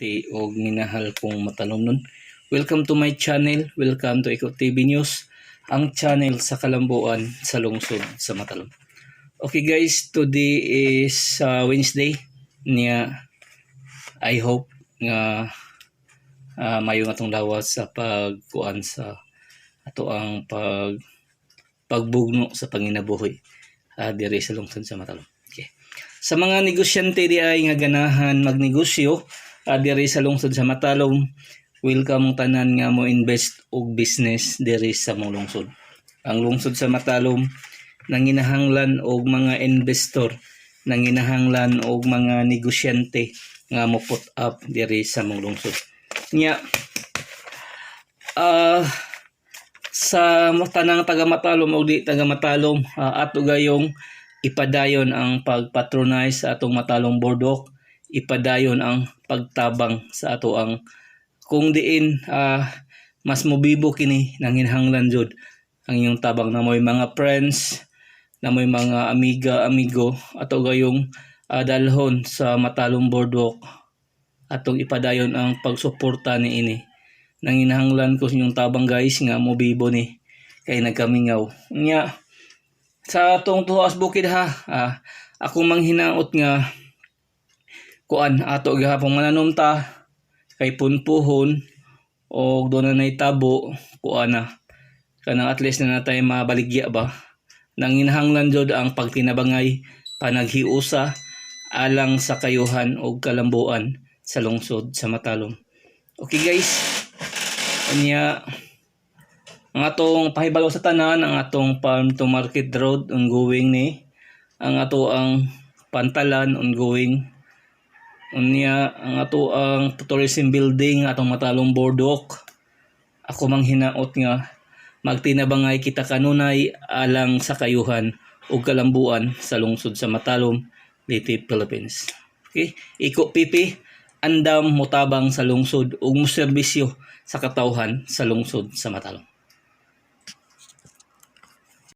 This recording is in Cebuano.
Ti og minahal kong matalomnon. Welcome to my channel. Welcome to Iko TV News, ang channel sa kalambuan sa lungsod sa Matalom. Okay guys, today is Wednesday. Niya I hope nga mayo nga atong lawas sa pagkuan sa ato ang pagbugno sa panginabuhi diri sa lungsod sa Matalom. Okay. Sa mga negosyante di ay nga ganahan magnegosyo diri sa lungsod sa Matalom, welcome tanan nga mo invest og business diri sa mong lungsod. Ang lungsod sa Matalom nanginahanglan og mga investor, nanginahanglan og mga negosyante nga mo put up diri sa mong lungsod. Nya sa tanang taga Matalom og di taga Matalom, ato gayong ipadayon ang pagpatronize sa atong Matalom Boardwalk, ipadayon ang pagtabang sa ato ang kung diin mas mobibo kini. Nanginahanglan jud ang inyong tabang na mo'y mga friends na mo'y mga amiga, amigo, ato gayong dalhon sa Matalom Boardwalk. Atong ipadayon ang pagsuporta ni ini. Nanginahanglan ko sa inyong tabang, guys, nga mobibo ni kay nagkamingaw. Nya sa atong tuas bukid ha, ako manghinaot nga kuan ato gihapon mananom ta kay punpuhon og doon na tabo kuan na kanang at least na natay mabaligya ba. Nanginahanglan jud ang pagtinabangay, panaghiusa alang sa kayuhan og kalambuan sa lungsod sa Matalom. Okay guys, unya ang atong pahibalo sa tanan, ang atong farm to market road ongoing ni, ang ato ang pantalan ongoing. Unya ang ato ang tourism building, atong Matalom Boardwalk. Ako manghinaot nga magtinabangay kita kanunay alang sa kayuhan ug kalambuan sa lungsod sa Matalom, Leyte, Philippines. Okay? Iko PP andam motabang sa lungsod ug moserbisyo sa katawhan sa lungsod sa Matalom.